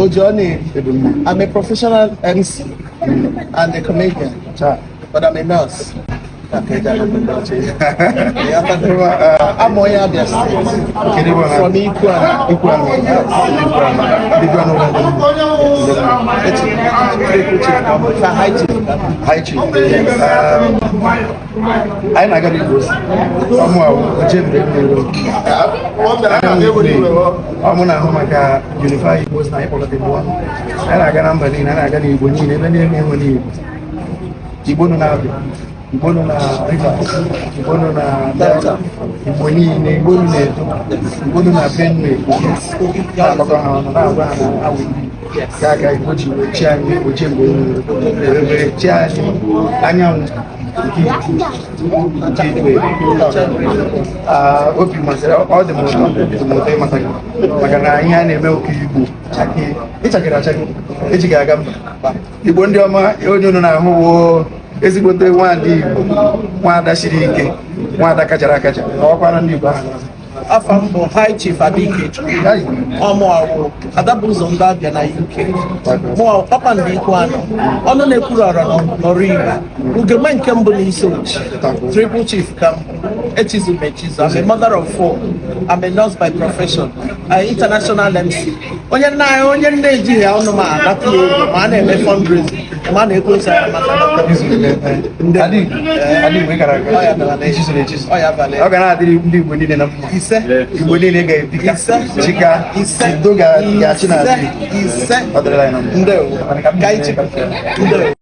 Oji ọ na-eri. I'm a professional MC and a comedian, but I'm a nurse. I'm onye Abia State. From Ikwuano. Ikwuano. Ikwuano. High Chief. High Chief. Anyị na-aga n'Igbo ozi. Ọmụ ahụ, oche mgbe ọmụ na-ahụ maka Unify Igbo na anyị kpọkọta Igbo ọnụ. Anyị na-aga na mba niile, anyị na-aga n'Igbo niile, ebe niile enwere Igbo. Igbo nọ na-abịa, Igbo nọ na Rivers, Igbo nọ na Delta, Igbo niile, Igbo nọ na Edo, Igbo nọ na Benue, na-akpọkọ ha ọnụ, na-agwa ha na awụ ka aka Igbo ji wee chi anyị oche mgbe wee chi anyị anyanwụ nke igwe. Obi masịrị ọ dị m ụtọ, dị m ụtọ ịmata gị, maka na ihe a na-eme oke Igbo ịchakịrị achakị ejighị aga mba. Igbo ndị ọma, onye unu na-ahụ wo ezigbote nwaada Igbo, nwaada siri ike, nwaada kachara akacha, ọkwara ndị Igbo ahụ. Afa m bụ High Chief Adike Ọmụawụ Adabụzọ ndị Abịa na UK. Mụọ kpakpando Ikwuano, ọnụ na-ekwuru ọra n'ọrụ Igbo, ugegbe nke mbụ na isi ochi, Triple Chief ka m echizu m echizu. I'm a mother of four. I'm a nurse by profession, international MC. Onye nna anyị, onye nna ejighị ọnụ ma anata ya ego ma a na-eme fundraising, ma a na-ekwu ya maka ọ ga na-adịrị ndị Igbo niile na mma. Ise. Igbo niile ga-ebika. Ise. Chika. Ise. Udo ga-achị n'ala Igbo. Ise. Ọ dịrịla anyị na mma. Ndewo. Ka anyị chịpụta. Ndewo.